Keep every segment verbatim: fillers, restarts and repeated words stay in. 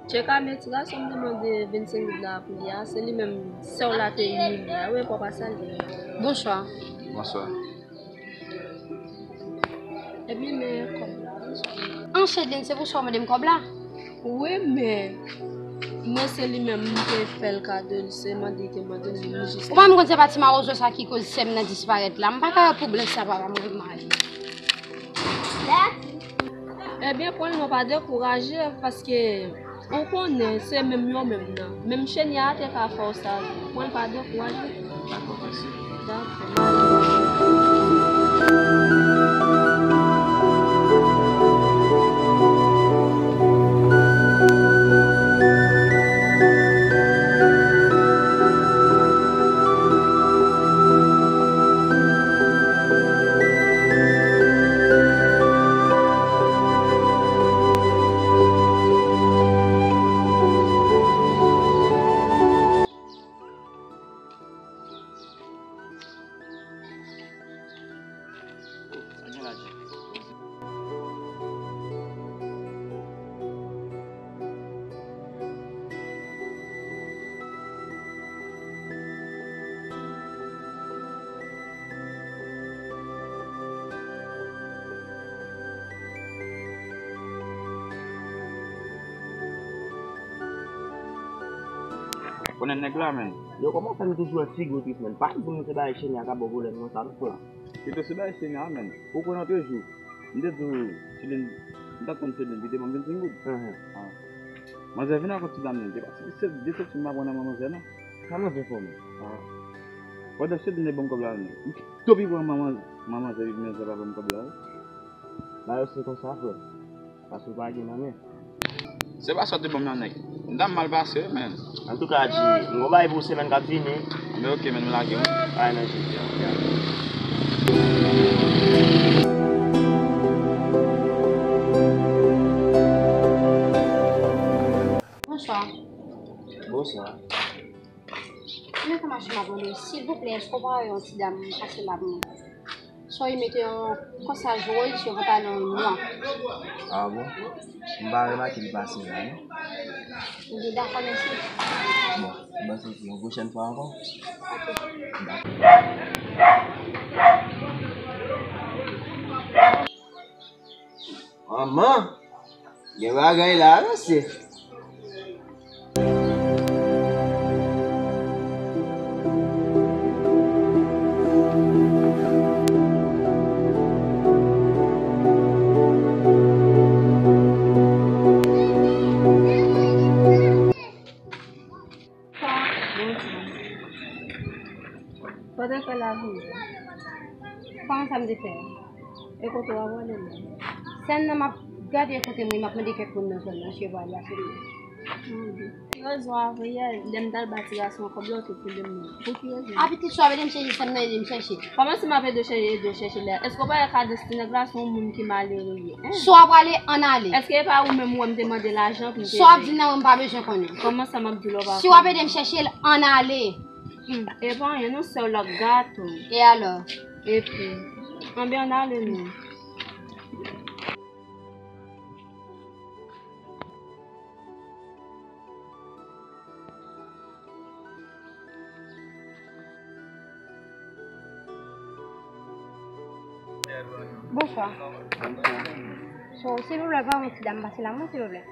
Tcheka, men ti gason m te mande vennsenk goud la pou li a, se li menm sè w la te imilye a, wi, papa sa li ye. Bonswa. Bonswa. Ebyen, men kòb la. An, Chedlin, se pou sa w mande m kòb la? Wi, men mwen se li menm m te fè l kado, se mande l te mande m, li jis. Ou pa menm konn se pa ti mawozo sa ki koz sè m nan disparèt la. M pa ka wè pwoblèm sa papa m, mwen mari. Ebyen, pran l non, pa dekouraje, paske ou konnen se menm yo menm nan. Menm Chenya a te ka fè w sa tou. Pran l, pa dekouraje. Dakò, mèsi. Dakò. Konnen nèg la, menn. Yo, kòman w fè m toujou wè figi w tris, menn? Pa di m se bagay Chenya k ap ba w pwoblèm non, sa m kwè. Pito se bagay Chenya a, menn. Ou kwè nan toujou. M te di w, Chedlin, m t ap tann Chedlin, li te ban m vennsenk goud. Manzè vin ak yon ti dam nan, li te pati. Se de sèt m pa pran nan manzè nan. Sa manzè fè w menm? Pandan Chedlin te ban m kòb la, menn. M topi pran manzè, manzè, manzè pa ban m kòb la, wi. Bagay yo se konsa, frè. Paske w pa gen nan men. Se pa sa w te ban m nan, nèg. M ta mal pase, menn. Antouka, G, m gon bagay pou semèn k ap vini. Men oke, menn, m lage w. Ay, nan jodi a. Bonswa. Bonswa. Mwen ka mache m ap mande w, silvouplè, èske w pa wè yon ti dam pase m ap mande? Swa li mete yon kòsaj wòz, yon pantalon nwa. Ah bon? M pa remake li pase la, non. Ebyen, dakò, mèsi. Bon, m panse se yon pwochèn fwa ankò. Ok. Dakò. Manman! Gen bagay la, mesye. Sa, bon, sa. Sa w te fè la, Vivi? Kòman sa m te fè a? E kote w ap prale menm? Sèn nan m ap gade kote m ye, m ap mande kèk moun nan zòn nan si yo prale a sou mwen. Ki rezon avan yè, lè m t al ba ti gason an kòb la, ou te kenbe m nan? Pou ki rezon? A pitit, si w ap ede m chèche sèn nan, ede m chèche. Kòman si m ap ede w chèche, ede w chèche lè? Èske w pa wè kadans ti nèg la se yon moun ki malere ye? Sa w ap prale, ann ale. Èske e pa ou menm ou wè m te mande lajan pou m te ede? Sa w ap di m nan, mwen m pa bezwen konnen. Kòman sa m ap di w la w pa konnen? Si w ap ede m chèche l, ann ale. Hmm, e pa anyen non, sè w l ap gate w. E alò? Epi, anben ann ale non. Bonswa. Bonswa. So, silvouplè, pa yon ti dam pase la, mwen, silvouplè.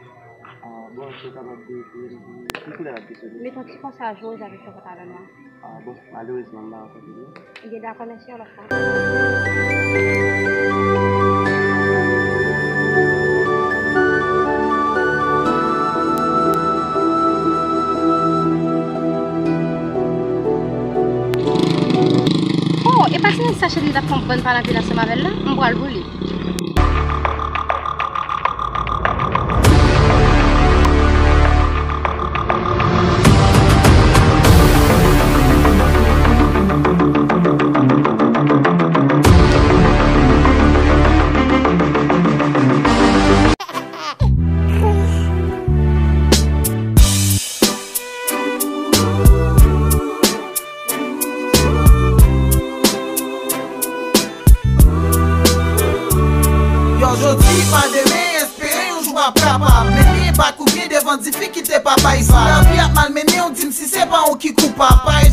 Ah, bon, se kapab de, de, de, ki koulè l ap deside? Met yon ti kòsaj wòz avèk yon pantalon nwa. Ah, bon, malerezman, m pa rankontre li. Ebyen, dakò, mèsi, yon lòt fwa. Oh, e pa se sachè m t ap fè yon bann pale anpil ansanm avè l la? M pral pou li. Yo, jodi pa demen, espere yon jou w ap kapab. Mennen enpak ou byen devan Difikilte pa bay vag. Si lavi ap malmennen w, di m si se pa ou ki koupab. Pa